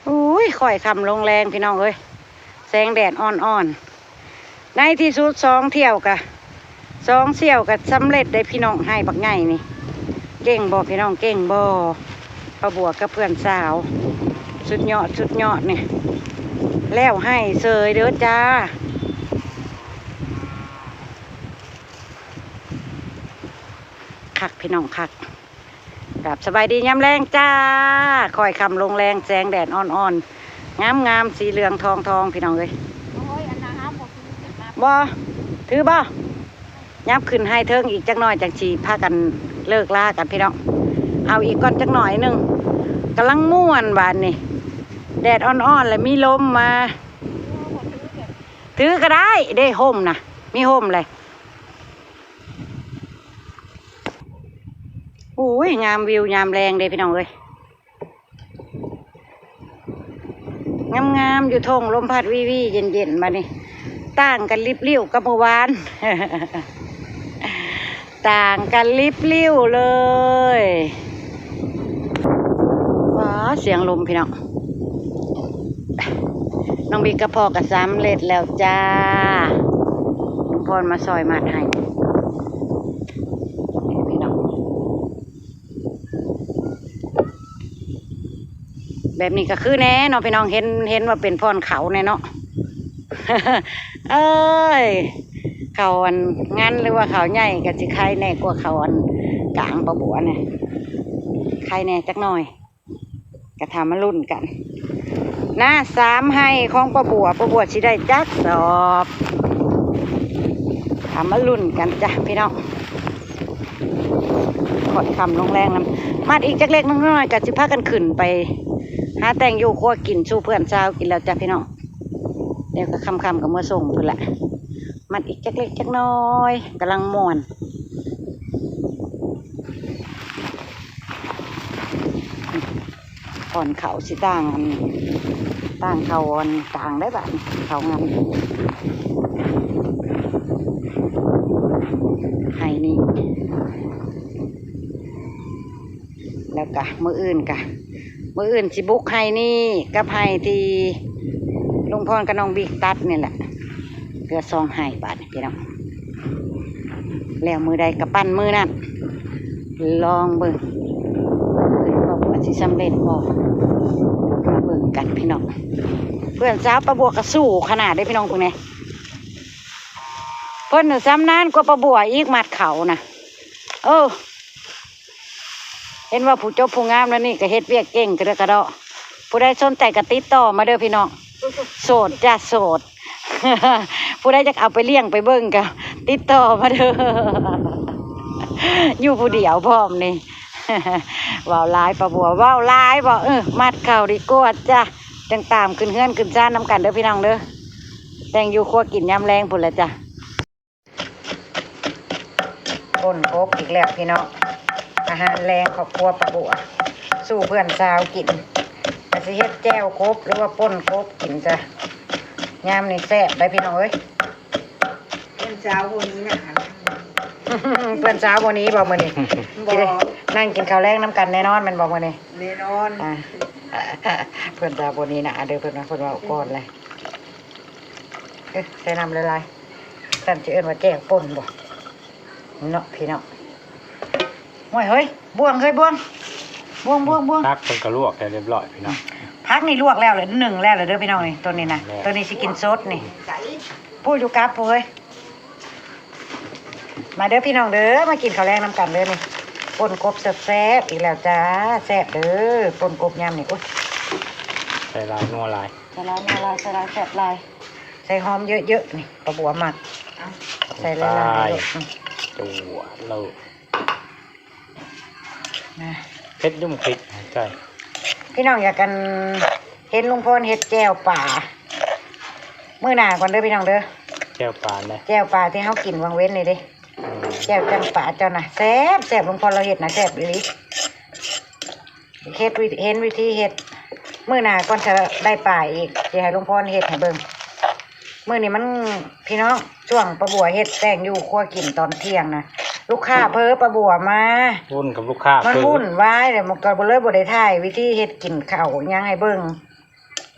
ໂອ້ຍ ຄ່ອຍຄ່ຳລົງແລງພີ່ນ້ອງເອີຍ ແສງແດດອ່ອນໆ ໃນທີ່ສຸດສອງຖ້ຽວກະ ສອງສ່ຽວກະສຳເລັດໄດ້ພີ່ນ້ອງ ໄຮ່ບັກໃຫຍ່ນີ້. ເກັ່ງບໍ່ພີ່ນ້ອງ ເກັ່ງບໍ່? ປ້າບົວກັບເພື່ອນສາວ ສຸດຍອດ ສຸດຍອດນີ້ ແລ້ວໄຮ່ເສີຍເດີຈ້າ. ຄັກພີ່ນ້ອງຄັກ. ກາບສະບາຍດີຍາມແລງຈ້າ ຄ່ອຍຄ່ຳລົງແລງ ແສງແດດອ່ອນໆ ງາມໆ ສີເຫຼືອງທອງໆ ພີ່ນ້ອງເອີຍ. ບໍ່ ຖືບໍ່? ຍັບຂຶ້ນໄຮ່ເທິງອີກຈັກໜ້ອຍ ຈັ່ງຊິພາກັນເລີກລາກັນພີ່ນ້ອງ. ເອົາອີກກ່ອນຈັກໜ້ອຍໜຶ່ງ ກຳລັງມ່ວນບາດນີ້ ແດດອ່ອນໆ ແລ້ວມີລົມມາ. ຖືກໍໄດ້ເດ້ ຮົ່ມນະ ມີຮົ່ມເລີຍ. ໂອ້ຍ ງາມວິວຍາມແລງເດ້ພີ່ນ້ອງເອີຍ ງາມໆ ຢູ່ທົ່ງ ລົມພັດວີໆ ເຢັນໆ ບາດນີ້ ຕ່າງກັນລິບລິ້ວກັບມື້ວານ ຕ່າງກັນລິບລິ້ວເລີຍ. ວ້າ ສຽງລົມພີ່ນ້ອງ. ນ້ອງບິກກັບພໍ່ກໍສຳເລັດແລ້ວຈ້າ ລຸງພອນມາຊ່ອຍມັດໃຫ້ພີ່ນ້ອງ. ແບບນີ້ກໍຄືແນ່ເນາະພີ່ນ້ອງ ເຫັນ ເຫັນວ່າເປັນພອນເຂົາແນ່ເນາະ. ເອີຍ ເຂົາອັນງັນ ຫຼືວ່າເຂົາໃຫຍ່ກໍຊິໄຄແນ່ກວ່າເຂົາອັນກາງ ປ້າບົວນີ້ ໄຄແນ່ຈັກໜ້ອຍ. ກະຖ້າມາລຸ້ນກັນນະ ສາມໄຮ່ຂອງປ້າບົວ ປ້າບົວຊິໄດ້ຈັກສອບ ຖ້າມາລຸ້ນກັນຈ້ະພີ່ນ້ອງ. ຄ່ອຍຄ່ຳລົງແລງນຳ ມັດອີກຈັກເລັກນ້ອຍ ກະຊິພາກັນຂຶ້ນໄປຫາແຕ່ງຢູ່ຄົວກິນສູ່ເພື່ອນສາວກິນແລ້ວຈ້ະພີ່ນ້ອງ. ດຽວກໍຄ່ຳໆ ກໍເມືອສົ່ງພຸ້ນລະ ມັດອີກຈັກເລັກຈັກນ້ອຍ ກຳລັງມ່ວນ. ກ່ອນເຂົ້າຊິຕ່າງອັນ ຕ່າງເຂົ້າອັນກາງໄດ້ບາດນີ້ ເຂົ້າງານໄຮ່ນີ້ ແລ້ວກະມື້ອື່ນກະ ມື້ອື່ນຊິບຸກໄຮ່ນີ້ກັບໄຮ່ທີ່ລຸງພອນກັບນ້ອງບິກຕັດນີ້ແຫຼະ ເຫຼືອສອງໄຮ່ບາດນີ້ພີ່ນ້ອງ. ແລ້ວມື້ໃດກໍປັ້ນມື້ນັ້ນ ລອງເບິ່ງວ່າຊິສຳເລັດບໍ່ ມາເບິ່ງກັນພີ່ນ້ອງ. ເພື່ອນສາວປ້າບົວກໍສູ້ຂະໜາດເດ້ພີ່ນ້ອງ ເບິ່ງແດ່ ເພິ່ນຊຳນານກວ່າປ້າບົວອີກ ມັດເຂົ້ານະ ເອີ. ເຫັນວ່າຜູ້ຈົບຜູ້ງາມແນວນີ້ກໍເຮັດວຽກເກັ່ງກະເດີກະເດາະ. ຜູ້ໃດສົນໃຈກໍຕິດຕໍ່ມາເດີພີ່ນ້ອງ ໂສດຈ້າໂສດ. ຜູ້ໃດຢາກເອົາໄປລ້ຽງໄປເບິ່ງກໍຕິດຕໍ່ມາເດີ ຢູ່ຜູ້ດຽວພ້ອມນີ້. ເວົ້າຫຼາຍປ້າບົວ ເວົ້າຫຼາຍບໍ່ ເອີ ມັດເຂົ້າດີກວ່າຈ້າ ຈັ່ງຕາມຂຶ້ນເຮືອນຂຶ້ນຊານນຳກັນເດີພີ່ນ້ອງເດີ. ແຕ່ງຢູ່ຄົວກິນຍາມແລງພຸ້ນລະຈ້າ. ປົ່ນກົບອີກແລ້ວພີ່ນ້ອງ ອາຫານແລງຄອບຄົວປ້າບົວ ສູ່ເພື່ອນສາວກິນ ກໍຊິເຮັດແຈ່ວກົບ ຫຼືວ່າປົ່ນກົບກິນຊະ. ຍາມນີ້ແຊບໄດ໋ພີ່ນ້ອງເອີຍ. ເພື່ອນສາວບໍ່ໜີໜ້າ ເພື່ອນສາວບໍ່ໜີບໍ່ມື້ນີ້? ບໍ່ ຊິໄດ້ນັ່ງກິນເຂົ້າແລງນຳກັນແນ່ນອນແມ່ນບໍ່ມື້ນີ້? ແນ່ນອນ ອ່າ ເພື່ອນສາວບໍ່ໜີໜ້າເດີ ເພິ່ນວ່າ ເພິ່ນເວົ້າກ່ອນເລີຍ. ເອີ ໃສ່ນ້ຳຫຼາຍໆ ຊັ້ນຊິເອີ້ນວ່າແຈ່ວປົ່ນບໍ່ເນາະພີ່ນ້ອງ. ໂອ້ຍ ເຮີ້ຍ ບ່ວງ ເຮີ້ຍ ບ່ວງ ບ່ວງ ບ່ວງ ບ່ວງ. ຜັກເພິ່ນກໍລວກແລ້ວຮຽບຮ້ອຍພີ່ນ້ອງ. ຜັກນີ້ລວກແລ້ວ ໜຶ້ງແລ້ວເດີພີ່ນ້ອງນີ້. ໂຕນີ້ນະ ໂຕນີ້ຊິກິນສົດນີ້ ຜູ້ຢູ່ກັບຜູ້ເຮີ້ຍ. ມາເດີພີ່ນ້ອງເດີ ມາກິນເຂົ້າແລງນຳກັນເດີນີ້. ປົ່ນກົບແຊບໆ ອີກແລ້ວຈ້າ ແຊບເດີ ປົ່ນກົບຍາມນີ້. ໂອ້ຍ ໃສ່ຫຼາຍນົວຫຼາຍ ໃສ່ຫຼາຍນົວຫຼາຍ ໃສ່ຫຼາຍແຊບຫຼາຍ. ໃສ່ຫອມເຍີະໆ ນີ້ ປ້າບົວມັກ ເອົາ ໃສ່ຫຼາຍໆ ໃສ່ ໂລດ ອືມ ຕົວະໂລດ ນະ ເຜັດດຸ້ມຄລິກໃສ່. ພີ່ນ້ອງຢາກກັນເຫັນລຸງພອນເຮັດແຈ່ວປາ ມື້ໜ້າກ່ອນເດີພີ່ນ້ອງເດີ. ແຈ່ວປານະ ແຈ່ວປາທີ່ເຮົາກິນຫວ່າງເວັນນີ້ເດ້. ອືມ ແຈ່ວຈັ້ງປາເຈົ້ານະ ແຊບໆ ລຸງພອນລາວເຮັດນະ ແຊບອີ່ຫຼີ. ເຮັດວິ ເຫັນວິທີເຮັດ ມື້ໜ້າກ່ອນຈະໄດ້ປາອີກ ຊິໃຫ້ລຸງພອນເຮັດໃຫ້ເບິ່ງ. ມື້ນີ້ມັນ ພີ່ນ້ອງ ຊ່ວງປ້າບົວເຮັດແຕ່ງຢູ່ຄົວກິນຕອນທ່ຽງນະ ລູກຄ້າເຜີ ປ້າບົວມາວຸ້ນກັບລູກຄ້າ ມັນວຸ້ນວາຍແລ້ວ ມັນກໍເລີຍບໍ່ໄດ້ຖ່າຍວິທີເຮັດກິນເຂົ້າອີ່ຫຍັງໃຫ້ເບິ່ງ.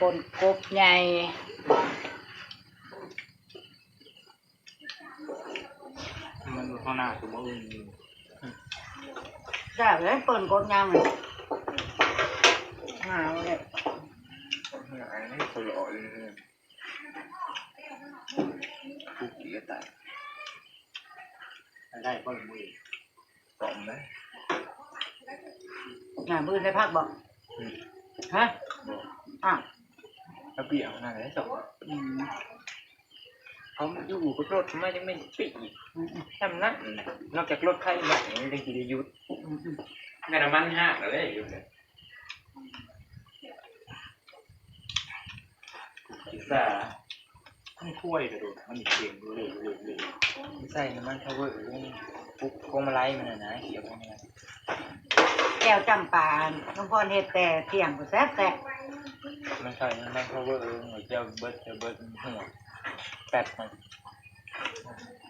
ປົ່ນກົບໃຫຍ່ ມັນເທົ່າໜ້າຕົວມື້ອື່ນຢູ່ ແຊບເລີຍ ປົ່ນກົບຍາມນີ້ ຫາວເລີຍ ຫາວເລີຍ ຄົນລະອອກເລີຍ ຜູ້ກິນກະຕາຍ ໄດ້ບໍ່ລະມື້ ຕອມໄດ້ ນະ ມື້ອື່ນໄດ້ພັກບໍ່? ອືມ ຮະ? ບໍ່ ອ້າວ ລະບຽບນັ້ນແຫຼະ ອືມ ເຮົາຢູ່ກັບລົດມາຈັ່ງແມ່ນປີ ອືມໆ ສ່ຳນັ້ນ ນອກຈາກລົດໄຖມາ ມັນຈັ່ງຊິໄດ້ຢຸດ ອືມໆ ແມ່ນນ້ຳມັນຮ້າງແລ້ວເດ້ ຢຸດເລີຍ ສຶກສາ ມັນຂ້ວຍກະໂດດ ມັນເກັ່ງເລີຍໆ ໃສ່ນ້ຳມັນພາວເວີ ປຸກພວງມາໄລມັນຫັ້ນນະ ຂຽວພວງມາໄລ ແຈ່ວຈຳປາ ນ້ອງພອນເຮັດແຕ່ທ່ຽງພຸ້ນ ແຊບໆ ມັນໃສ່ນ້ຳມັນພາວເວີ ແຈ່ວເບິດ ແຈ່ວເບິດ ມັນຫົວ ແປັດມັນ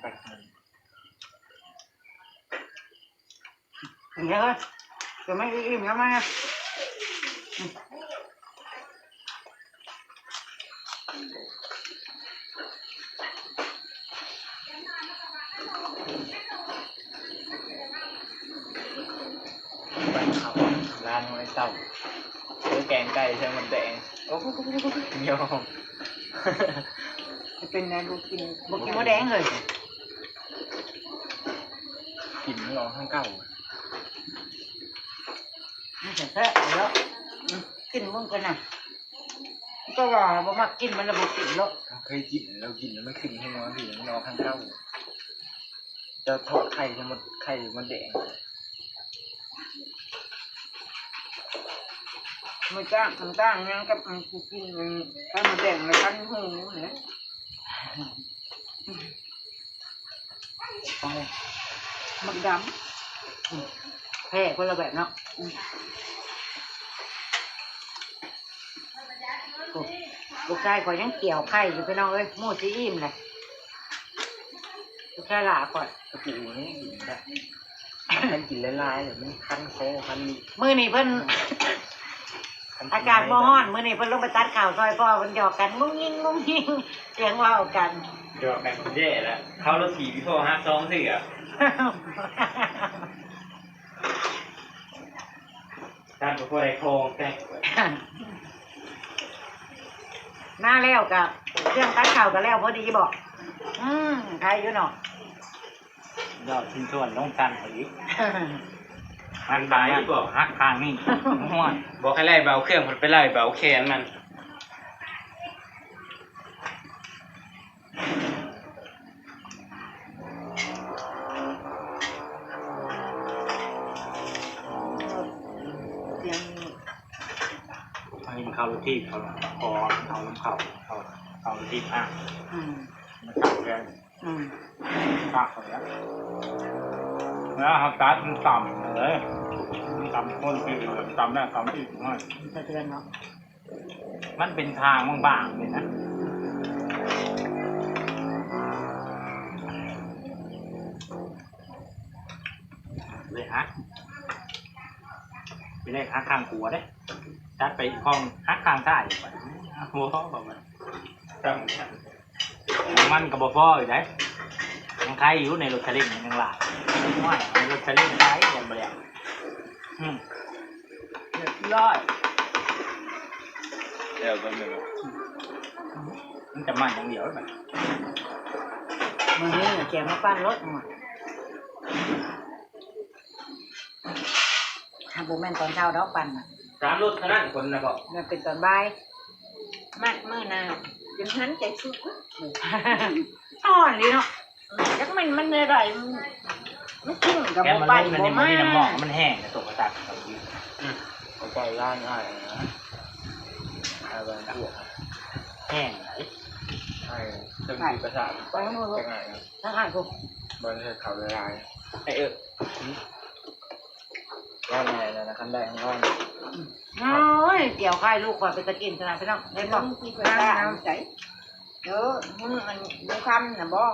ແປັດມັນ ກິນເລີຍ ຈະໄມ່ອີ່ມແລ້ວມາ ບ້ານເຂົາ ຮ້ານຫ້ວຍເຕົ່າ ເອີ ແກງໄກ່ໃສ່ມົດແດງ ໂອ້ ຍອມ ເປັນແນວບໍ່ກິນ ບໍ່ກິນມົດແດງເລີຍ ກິນມັນອອກທາງເກົ່າ ມັນແຊບໆ ເນາະ ອືມ ກິນເບິ່ງກ່ອນນະ ກໍວ່າບໍ່ມັກກິນ ມັນລະບໍ່ກິນເນາະ ເຄີຍກິນ ລາວກິນແລ້ວມັນຂຶ້ນຫົວ ມັນອອກທາງເກົ່າ ຈະທອດໄຂ່ໃສ່ມົດ ໄຂ່ມົດແດງ ມື້ຈ້າງ ມື້ຈ້າງຫຍັງກັບອັນ ຜູ້ກິນອັນ ໄຂ່ມົດແດງລະຄັນຫູແຫຼະ ໝາກດຳ ແພ້ຄົນລະແບບເນາະ ອືມ ໂອ້ ລູກຊາຍຂ້ອຍຍັງກ່ຽວໄຂ່ຢູ່ ພີ່ນ້ອງເອີຍ ໝູ່ຊິອີ່ມແຫຼະ ລູກຊາຍຫຼ້າຂ້ອຍ ກະປູນີ້ກິນໄດ້ ຄັນກິນຫຼາຍໆ ແລ້ວມັນຄັນຄໍ ຄັນ ມື້ນີ້ເພິ່ນ ອາກາດບໍ່ຮ້ອນ ມື້ນີ້ເພິ່ນລົງໄປຕັດເຂົ້າຊ່ອຍພໍ່ ເພິ່ນຫຍອກກັນງຸ້ງງິງງຸ້ງງິງ ສຽງເວົ້າກັນ ຫຍອກກັນແຍ່ລະ ເຂົ້າລົດຖີບອີ່ພໍ່ຫັກສອງເທື່ອ ຕັດບໍ່ພໍໄດ້ຄອງແຕກ ມາແລ້ວກະ ເຄື່ອງຕັດເຂົ້າກະແລ້ວພໍດີບໍ? ອືມ ໄດ້ຢູ່ເນາະ. ດອກຊິນຊວນລົງຊັ້ນໄປອີກ ຫັກໄປບໍ? ຫັກຂ້າງນີ້ ຫ້ວຍ ບອກໃຫ້ໄລ່ເບົາເຄື່ອງ ໄປໄລ່ເບົາແຂນມັນ ສຽງນີ້ ເອົາເຂົ້າລົດຖີບ ເອົາ ເອົານຳເຂົ້າ ເຂົ້າລົດຖີບ ອືມ. ມັນຕັບແກງ ອືມ ຕັບແລ້ວ ແລ້ວເຮົາຕັດມັນຕ່ຳເລີຍ ມັນຕ່ຳຄົນທີ່ຕ່ຳແລ້ວຕ່ຳອີກ ມັນສະເທືອນເນາະ. ມັນເປັນຄາງບາງໆນີ້ນະ ເລີຍຫັກ ເປັນໄດ້ຫັກຂ້າງຂວາເດ້ ຕັດໄປອີກຂ້ອງ ຫັກຂ້າງຊ້າຍອີກ ໂອ້ໂຫ ນ້ຳມັນກໍບໍ່ພໍອີກໃດ໋ ຍັງໄຄຢູ່ ໃນລົດຊາເລັງມັນຍັງຫຼາຍ ໂອ້ຍ ໃນລົດຊາເລັງໄຄຍັງບໍ່ແລ້ວ ອືມ ຮຽບຮ້ອຍ ແລ້ວກໍແມ່ນ ມັນຈະມັນຢ່າງດຽວບັດ ມື້ນີ້ແກມາປັ່ນໂລດ ຫາບໍ່ແມ່ນຕອນເຊົ້າດອກປັ່ນນະ ສາມລົດເທົ່ານັ້ນຄົນນະເບາະ ມັນເປັນຕອນບ່າຍ ມັດມື້ໜ້າ ຈົນຫັນໃຈສຸດ ອ່ອນເລີຍເນາະ ຈັກແມ່ນມັນແນວໃດ ມັນ ມັນຂຶ້ນກໍບໍ່ໄປບໍ່ມາ ແຕ່ມັນລົງອັນນີ້ບໍ່ມີນ້ຳໝອກ ມັນແຫ້ງນະ ຕົກກະຕັກ ອືມ ເຂົ້າໃຈຮ້ານອ້າຍນະ ອ້າຍວ່າພວກ ແຫ້ງໃດ໋ ອ້າຍເຊິ່ງມີປະສາດ ໄປທາງໂນ້ນ ໄປງ່າຍນະ ທາງອ້າຍພຸ້ນ ບໍ່ໄດ້ເຂົ້າຫຼາຍໆ ໄອ້ເອີ ວ່າໄງແລ້ວນະ ຄັນໄດ້ຂອງເຮົາ ໂອ້ຍ ກ່ຽວຂ້າຍລູກຂ້ອຍເປັນຕາກິນຂະໜາດ ພີ່ນ້ອງ ເຫັນບໍ່ ນ້ຳໃສ ເອີ ມັນບໍ່ຄຳນະບໍ່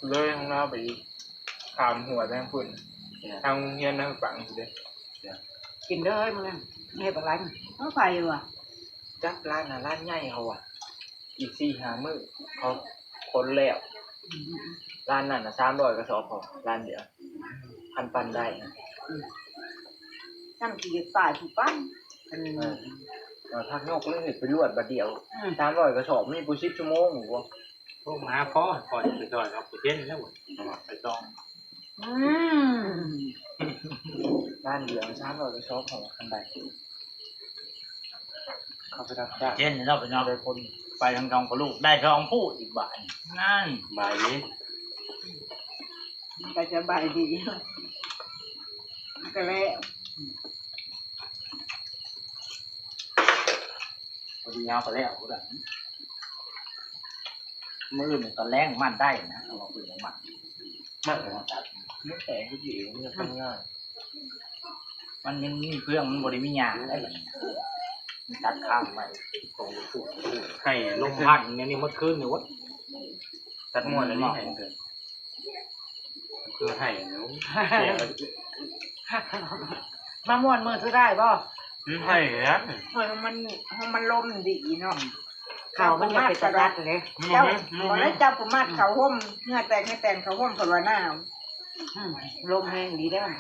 ເລີຍຂອງລາວໄປອີກ ຂ້າມຫ້ວຍໄປທາງພຸ້ນ ທາງໂຮງຮຽນນາງປັງພຸ້ນເດ້ ກິນເດີເຮີ້ຍ ມື້ນີ້ເຮັດບັກຫຼາຍ ຂອງໃຜວະ ຈັກ ຮ້ານນະ ຮ້ານໃຫຍ່ເຂົາວ່າ ອີກສີ່ຫ້າມື້ເຂົາຂົນແລ້ວ ອືມ ຮ້ານນັ້ນນະ ສາມຮ້ອຍກະສອບ ເຂົາວ່າ ຮ້ານດຽວ ຄັນປັ່ນໄດ້ນະ ອືມ ຊ້ຳຊິເຮັດຕາຍຜູ້ປັ່ນ ເອີ ເອີ ພັກຍົກເລີຍ ເຮັດໄປລວດບາດດຽວ ອືມ ສາມຮ້ອຍກະສອບ ມີຜູ້ສິບຊົ່ວໂມງບໍ່ ໂທມາພໍ ພໍຈະໄປຊ່ອຍເນາະ ໄປເຊັນແລ້ວ ໄປຕ້ອງ ອືມ ບ້ານດຽວສາມຮ້ອຍກະສອບ ເຂົາວ່າຄັນໄດ້ ເຂົາໄປຮັບຈ້າງ ເຫັນເນາະ ໄປເນາະ ໄດ້ຄົນ ໄປທັງສອງພໍ່ລູກ ໄດ້ສອງຜູ້ອີກບາດ ນັ້ນ ບາຍດີ ມັນກໍສະບາຍດີ ມັນກໍແລ້ວ ພໍດີເຮົາກໍແລ້ວພຸ້ນລະ ມື້ອື່ນຕອນແລງມັນໄດ້ນະ ເອົາມາປຶ້ງມັນ ມັນ ມັນແຕກຄືຊິເອງ ມັນຍັງທຳງານ ມັນຍັງມີເຟືອງ ມັນບໍ່ໄດ້ມີຫຍ້າໄດ໋ ມັນຕັດຄາງໃໝ່ ໄຫ້ລົມພັດແນວນີ້ໝົດຄືນນີ້ ໂອ້ຍ ຕັດມ່ວນແລ້ວນີ້ ໃຫ້ ຄືໃຫ້ແລ້ວ ມາມ່ວນມື້ສຸດທ້າຍບໍ່? ອືມ ໃຫ້ແລ້ວ ເອີ ມັນ ມັນລົມດີເນາະ ເຂົ້າມັນຢາກເປັນຕາຕັດເດ້ ເຈົ້າ ບໍ່ໄດ້ ເຈົ້າຜູ້ມັດເຂົ້າຮົ່ມ ເຫື່ອແຕກ ເຫື່ອແຕນເຂົ້າຮົ່ມ ເພິ່ນວ່າໜາວ ອືມ ລົມແຮງດີເດ້ ມັນ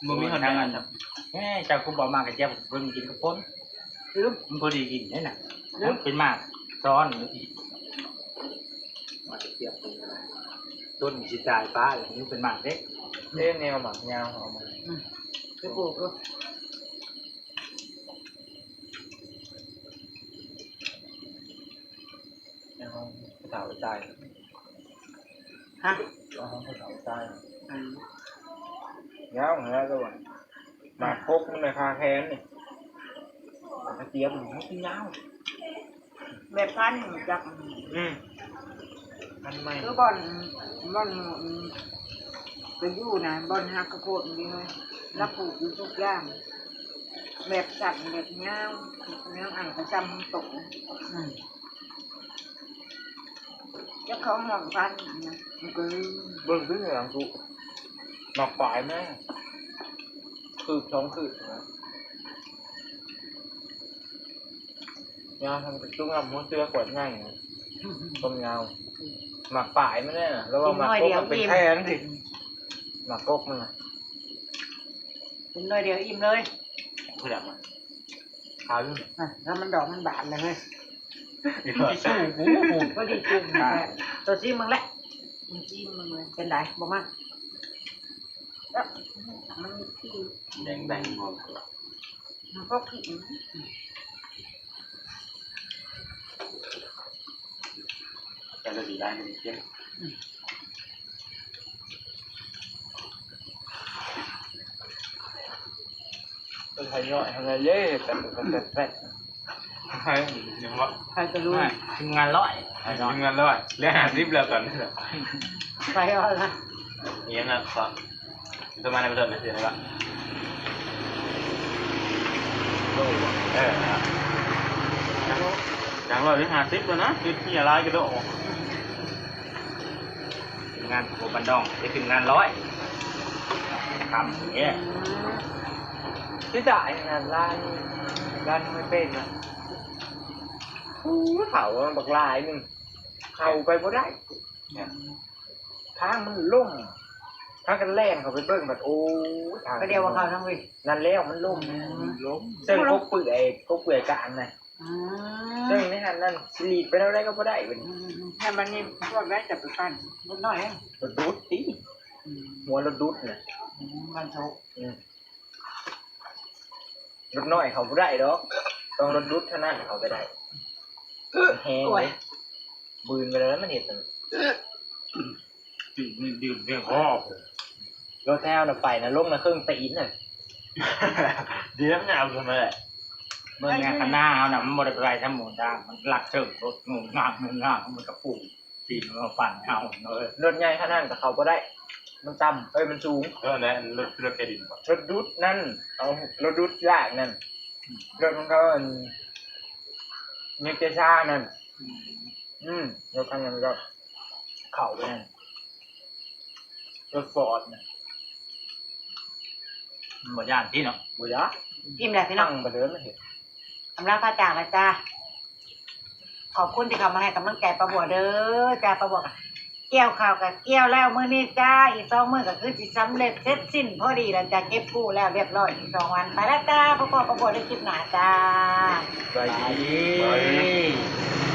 ບໍ່ມີຮອດແດດ ແມ່ ເຈົ້າຄືບໍ່ມາກະແຈບເພິ່ນກິນກັບປົນ ອືມ ມັນພໍດີກິນເດ້ນະ ອືມ ເປັນໝາກຊ້ອນອີກ ໝາກກະຈຽບ ຕົ້ນຊິຕາຍປາ ມັນເປັນໝາກເດ້ ເດ້ແນວໝາກຍາວເອົາມາ ອືມ ໄປປູກດູ ແນວເຮົາຜູ້ເຖົ້າຕາຍ ຮະ ເຮົາຜູ້ເຖົ້າຕາຍ ອືມ ຍາວຫັ້ນແຫຼະ ແຕ່ວ່າ ໝາກກົກມັນນະ ຄາແຂນນີ້ ໝາກກະຈຽບມັນຊິຍາວ ແບບພັນຮູ້ຈັກ ອືມ ພັນໃໝ່ ຄືບ່ອນ ບ່ອນ ອືມ ໄປຢູ່ນະ ບ່ອນຫັກກະໂພດນີ້ເລີຍ ລາວປູກຢູ່ທຸກຢ່າງ ແບບສັ້ນ ແບບຍາວ ແນວອັນກະຊ່ຳໂຕ ອືມ ຈັກເຂົາຮ້ອງພັນຫຍັງ ມັນກໍລືມ ເບິ່ງຄືຫຍັງກູ ໝາກປາຍແມ່ ຄືບສອງຄືບນະ ຍາວທັງຈຸງອຳຫົວເສືອກວດໃຫຍ່ນະ ຕົ້ນຍາວ ໝາກປາຍມັນແຫຼະ ລະວ່າໝາກກົກມັນເປັນແຂນຕິ ໝາກກົກມັນນະ ກິນໜ້ອຍດຽວອີ່ມເລີຍ ຜູ້ໃດມາ ຂາວຢູ່ ອ່ະ ແລ້ວມັນດອກມັນບານເລີຍເຮີ້ຍ ຊິສູ້ກູ ພໍດີຈຸ້ມແຫຼະ ໂຕຊີມເບິ່ງແຫຼະ ຊີມເບິ່ງເລີຍ ເປັນໃດ ບໍ່ມັກ ແລ້ວມັນຄື ແດງໆ ບໍ່ ມັນກໍກິນ ແຕ່ລະດີຫຼາຍມັນເຄັມ ເອີ ໃຫ້ນ້ອຍຫັ້ນແຫຼະເດ້ ແປະໆ ໃຜຍັງບໍ່ ໃຜຕະລຸຍ ທີມງານຮ້ອຍ ທີມງານຮ້ອຍ ເຫຼືອຫ້າສິບແລ້ວຕອນນີ້ ໄປເອົາລະ ອີຫຍັງນະ ປະ ປະມານນັ້ນ ເອີ ຈາກຮ້ອຍເຫຼືອຫ້າສິບແລ້ວນະ ຄືເຮຍຫຼາຍກະໂດະ. ທີມງານໂກບັນດອງ ໄດ້ຂຶ້ນງານຮ້ອຍ ຄຳເດ້ ຊິຕາຍງານລ້ານ ລ້ານໄມ່ເປັນນະ ໂອ້ຍ ເຂົາບັກຫຼາຍໜຶ່ງ ເຂົ້າໄປບໍ່ໄດ້ ທາງມັນລົງ ພາກັນແລ່ນເຂົ້າໄປເບິ່ງ ບັດ ໂອ້ຍ ທາງ ກະດຽວວ່າເຂົ້ານຳເວີຍ ນັ້ນແລ້ວ ມັນລົງ ອືມ ລົງ ເຊິ່ງກົກເປືອຍ ກົກເປືອຍກະອັນນະ ອືມ ເຊິ່ງໃນຫັ້ນນັ້ນ ຊິຫຼີກໄປແນວໃດກະບໍ່ໄດ້ບັດນີ້ ອືມ ແລ້ວບັດນີ້ພວກໃດຈະໄປປັ່ນ ລົດນ້ອຍ ລົດດຸດຕິ ອືມ ຫົວລົດດຸດນະ ອືມ ບັນທຸກ ອືມ ລົດນ້ອຍເຂົ້າບໍ່ໄດ້ດອກ ຕ້ອງລົດດຸດເທົ່ານັ້ນເຂົ້າໄປໄດ້ ແຮງເດ້ ບືນໄປແລ້ວມັນເຮັດ ອືມ ດື່ມ ດື່ມເພຍພໍ ລົດແຖວນະໄປນະ ລົງນະເຄິ່ງຕີນນະ ດຽວມັນເອົາຂຶ້ນມາແຫຼະ ເບິ່ງນະ ຄັນນາເຮົານະ ມັນບໍ່ໄດ້ໄປໄວທຳໝູນທາງ ມັນລັກເຊິ່ງລົດງຸ່ງງາງງຸ່ງງາງ ມັນກະປຸ້ງຕີນມາປັ່ນເຮົາເນາະ ລົດໃຫຍ່ຂະໜາດນັ້ນກະເຂົ້າບໍ່ໄດ້ ມັນຕ່ຳ ເອີຍ ມັນສູງ ເອີ ນັ້ນລົດ ລົດແກ່ດິນບໍ່ ລົດດຸດນັ້ນ ເອົາລົດດຸດລາກນັ້ນ ລົດຂອງເຂົາອັນ ເມກເຈຊານັ້ນ ອືມ ອືມ ລົດຄັນນັ້ນກະເຂົ້າໄປນັ້ນ ລົດຟອດນະ ມັນບໍ່ຢ້ານຕິເນາະ ບໍ່ຢ້ານ ອີ່ມແລ້ວພີ່ນ້ອງ ໄປເດີນມາເຮັດ ອຳລາພາຈາກແລ້ວຈ້າ ຂອບຄຸນທີ່ເຂົ້າມາໃຫ້ກຳລັງໃຈປ້າບົວເດີ ຈ້າ ປ້າບົວກະກ່ຽວເຂົ້າກະກ່ຽວແລ້ວມື້ນີ້ຈ້າ ອີກສອງມື້ກະຄືຊິສຳເລັດເສັດສິ້ນພໍດີແລ້ວຈ້າ ເກັບກູ້ແລ້ວລຽບຮ້ອຍ ອີກສອງວັນ ໄປແລ້ວຈ້າ ພໍ້ປ້າບົວໃນຄລິບໜ້າຈ້າ ສະບາຍດີ ສະບາຍດີ.